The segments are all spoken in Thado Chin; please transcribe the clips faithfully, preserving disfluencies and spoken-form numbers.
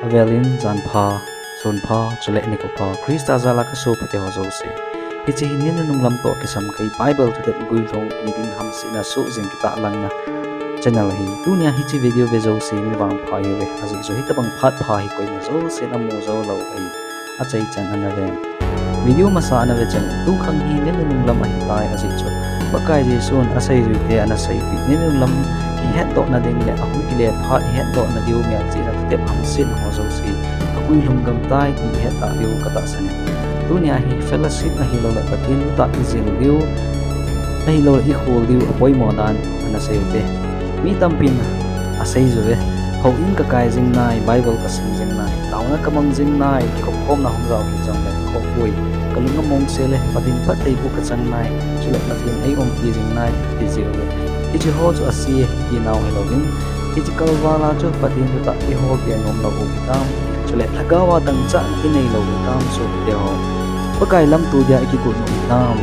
Avelin janpha, sunpha, chule nikho pha, Christa jal a kasopi teho jouse. Hiche hi ninunung lam toh kisam kei Bible thutep guilhung niding hamsetna soh jing kitah langna channel ahi. Tunia hiche video ve jouse mi vangpha ihiuve, ajeh chu hitabang phat pha hi koima jousen amu jou lou ahi. Achaichan ana ven. Video masa ana ve chun, tukhang hi ninunung lam ahitai ajeh chu Pakai Jesun aseijuite ana seipi, ninunung lam kihetdohna ding le ahung kile phat ihetdohna diu melchihna thutep hamsetna ho jouse aguilhung gamtai ti ihet tah diu katahsan e. Tunia hi fellowship ahilouleh Pathen thutah ijil diu, ahilouleh ikhol diu apoimo dan ana seiute. Mi tampin aseijuve, houin kakai jing nai, Bible kasim jing nai, taona kamang jing nai, kikhopkhomna hung jao kit jongle kakhohpoi, kalung among sele, Pathen phattheiboh kachang nai, chule Pathen eiumpi jing nai, atijiuve. Hicheho chu ase, tinau hilouvin, hiche kalvala chu Pathen thutah eiho gen nomlou u hitam, chule lhagaova dangchahna inei lou u hitam, sopiteho. Pakai lamto dia ikigot u hitam,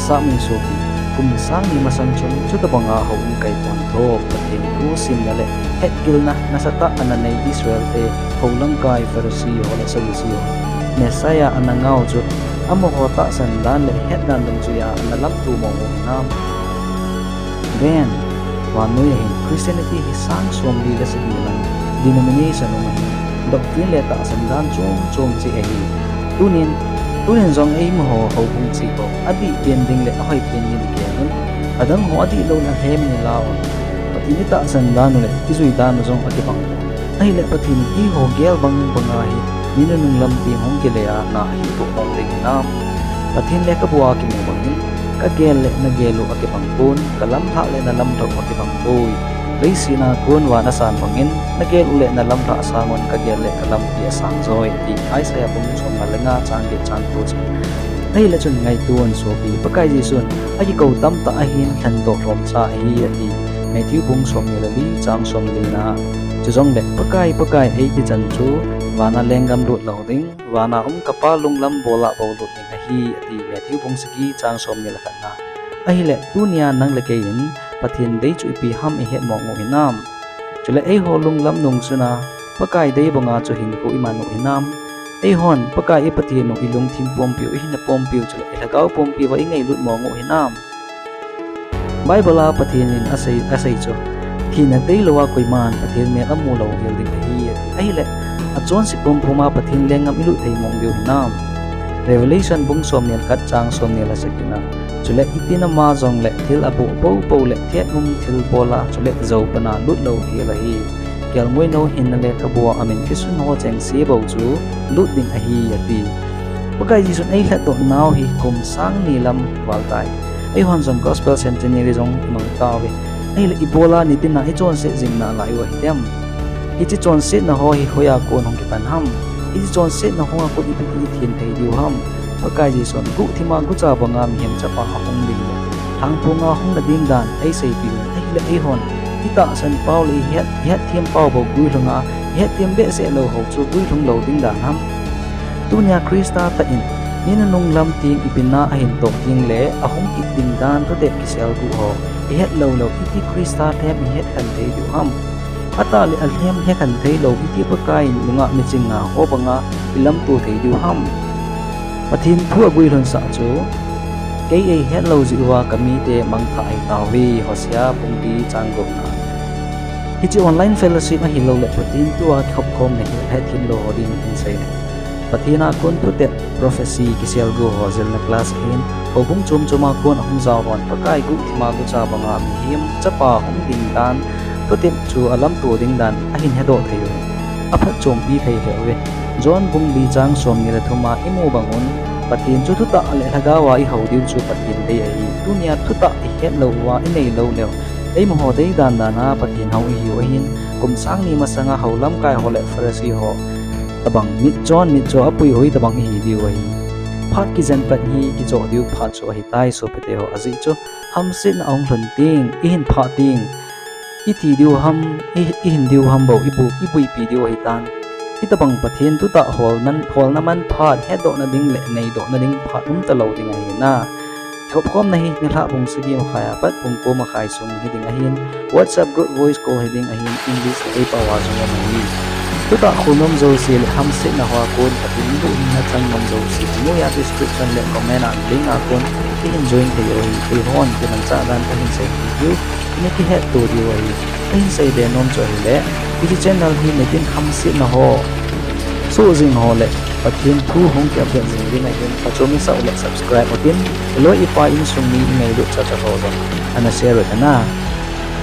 sap in sopi, kum sang ni masang chun chutabanga houin kaipon tho, Pathen thu simna le hetgilna nasatah ana nei Israelte hou lamkai Pharisee ho le Sadducee ho, Messiah ana ngah u chu amaho tahsan dan le hetdan dungjuia ana lamto mong u hinam? Ven, vannoi ahin Christianity hi sang somli le sagi lang denomination um ahin, doctrine le tahsan dan chom chom cheh ahi. Tunin, tunin jong eimaho houbung cheh ho adih pen ding le ahoi pen ding igel un, adang ho adihlou in alhem in ilah un, Pathen itahsan dan u le ijui dan u jong akibang pon. Ahile Pathen in eiho gel bang banga hi ninunung lam teng hung kile a na ahi toh mong ding hinam? Pathen le kabua kimu bangin, kagel le nagel u akibang pon, kalamlhah le nalamlhah u akibang poi. Leiset a kon van asan bangin, nagel u le nalamlhah sangun kagel le kalampi asang joi, ati Isaiah bung somnga le nga chang get chang ko chun. Ahile chun ngaito un sopi, Pakai Jesun akikou tamtah ahin lhendoh lhomcha ahi ati Matthew bung somni le li chang somlina. Chujongle Pakai, Pakai eiti chan chu vana lenggam lut lou ding, vana um kapa lunglam bola bou lut ding ahi ati Matthew bung sagi chang somni le khatna. Ahile tunia nang le kei in Pathen dei chu ipi ham ihet mong u hinam? Chule eiho lunglam nung chuna Pakai dei banga chu hinkho iman u hinam? Eihon Pakai i Pathen u ilungthim pumpiu, ihinna pumpiu chule ilhagao pumpiuva ingailut mong u hinam? Bible a Pathen in asei, asei chu, thina deilouva koiman Pathen mel amu lou hel ding ahi ati. Ahile achonset pumpuma Pathen lenggam ilut thei mong diu hinam? Revelation bung somni le khat chang somni le sagina. Chule itin ama jongle thil aboh poupou le thet um thilbola chule jou pana lut lou hel ahi. Kelngoi nou hinna le kabua amin kisun ho chengse bou chu lut ding ahi ati. Pakai Jesun eilhatdoh nau hi kum sang ni lam val tai. Eihon jong Gospel Centenary jong imang tauve. Ahile ibola nitina ichonset jing nalai u ahitem? Hiche chonsetna ho hi hoiya kon hung kipan ham? Hiche chonsetna ho a kon ipi ti ithem thei diu ham? Pakai Jesun guhthima gucha banga mihem chapa ahung ding le lhangphonga hung na ding dan eiseipeh un, ahile eihon itahsan pau le ihet, ihetthem pau bou guilhunga, ihetthem behseh lou ho chu guilhung lou ding dan ham? Tunia Christa tah in ninunung lam teng ipi na ahin toh ding le ahung kit ding dan thutep kiselguh ho ihet lou leu iti Christa lhem ihet khen thei diu ham? Atah le alhem hekhen theilou iti Pakai in nungah miching nga ho banga ilamto thei diu ham? Pathen thu aguilhunsah chu, kei eihet lou jeh uva kamite mangthah ahitauve, Hosea bung li chang gupna. Hiche online fellowship ahiloule Pathen thua kikhopkhomna hi hetthemlou ho dingin sei le, Pathen a kon thutep, prophecy kiselgu ho jilna class ahin, houbung chom choma kon ahung jao hon Pakai guhthima gucha banga mihem chapa hung ding dan, thutep chu alamto ding dan ahin hedoh thei uve. Aphatchompi thei lheh uve. John bung li chang somni le thuma imu bangun, Pathen chu thutah le lhagaova ihou diu chu Pathen dei ahi. Tunia thutah ihet lou uva inei lou leu, eimaho deidan dana Pathen hou ihiu ahin, kum sang ni masanga hou lamkai ho le Pharisee ho tobang mitchon mitcho apui hoi tobang ihi diu ahi. Phat kijen pat hi kichoh diu phat chu ahitai sopite ho, ajeh chu hamsetna ahung lhun teng, ihin phah teng, ithi diu ham, i, ihin diu ham bou ibu, ibuipi diu ahitan. Hitobang Pathen thutah holna, holna man phat hetdohna ding le neidohna ding phat umtalou ding ahina. Kikhopkhomna hi nilhah pung sagi makhai apat pung ko makhai sung hiding ahin, WhatsApp group voice call hiding ahin, English le Eipaova jong um ahi. Chutah khonung jouse leh hamsetna hoa kon Pathen in lhuhhingna chang nom jouse, noiya description leh comment a link a kon ihin join thei u ahi. Keihon kimanchah dan kahin sei diu, ina kihetto diu ahi. Kahin seibe nom chu ahile, hiche channel hi nidin hamsetna ho soh jing ho leh Pathen thu hung ki update jing ding ahin, phachom isah u leh subscribe utin, iloi ipai insung mi ingailut chacha ho jong ana share u hite na.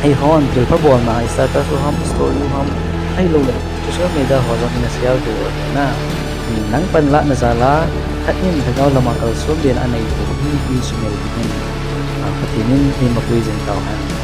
Eihon thilpha bolna a status u ham, story u ham, ahilouleh social media ho jong ina share thei u hite na. Nang panlahna jal a khat in lhagao lama kalson bena anei thei hi isumil ding ahin, Pathen in eimapui jing tauhen.